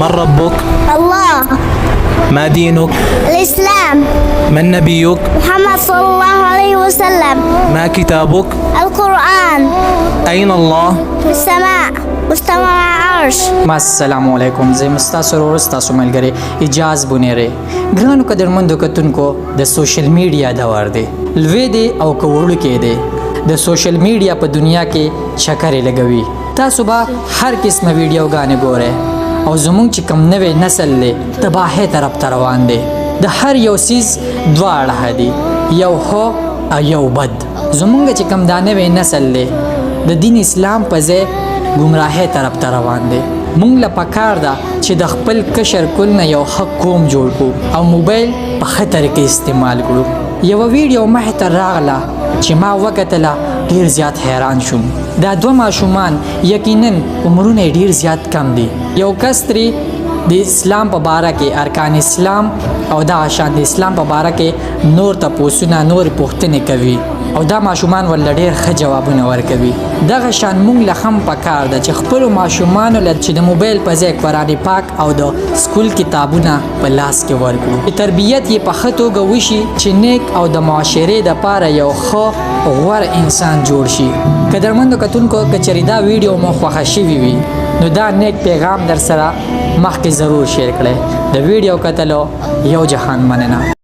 من ربك؟ الله. ما دينك؟ الإسلام. من نبيك؟ محمد صلى الله عليه وسلم. ما كتابك؟ القرآن. أين الله؟ في السماء، مستوى على العرش. السلام علیکم، زه یم ستاسو ورور، ستاسو ملګری اجاز بونیری. ګرانو قدرمندو کتونکو، د سوشل میډیا دور دی. لوی دی او که وړوکی دی، د سوشل میډیا په دنیا کې چکرې لګوي. تاسو به هر قسمه ویډیوګانې ګورئ او زمونږ چې کوم نوی نسل دی، تباهۍ طرف ته روان دی. د هر یو څیز دوه اړخه دي، یو ښه او یو بد. زمونږ چې کوم دا نوی نسل دی، د دین اسلام په ځای ګمراهۍ طرف ته روان دی. مونږ له پکار ده چې د خپل کشر کل نه یو ښه قوم جوړ کړو او موبایل په ښه طریقې استعمال کړو. یوه ویډیو مخې ته راغله چې ما وکتله، ډیر زیات حیران شوم. دا دوه ماشومان، یقینا عمرونه یې ډیر زیات کم دي. یو کس ترې د اسلام په باره کې، ارکان اسلام او دا شان د اسلام په باره کې نور تپوسونه، نور پوښتنې کوي او دا ماشومان ورله ډیر ښه جوابونه ورکوي. دغه شان مونږ له هم پکار ده چې خپلو ماشومانو له چې د موبایل په ځای قرآن پاک او د سکول کتابونه په لاس کې ورکړو چې تربیت یې په ښه توګه وشي، چې نیک او د معاشرې دپاره یو ښه غوره انسان جوړ شي. قدرمندو کتونکو، که چېرې دا ویډیو مو خوښه شوي وي، نو دا نیک پیغام در سره مخکې ضرور شیر کړئ. د ویډیو کتلو یو جهان مننه.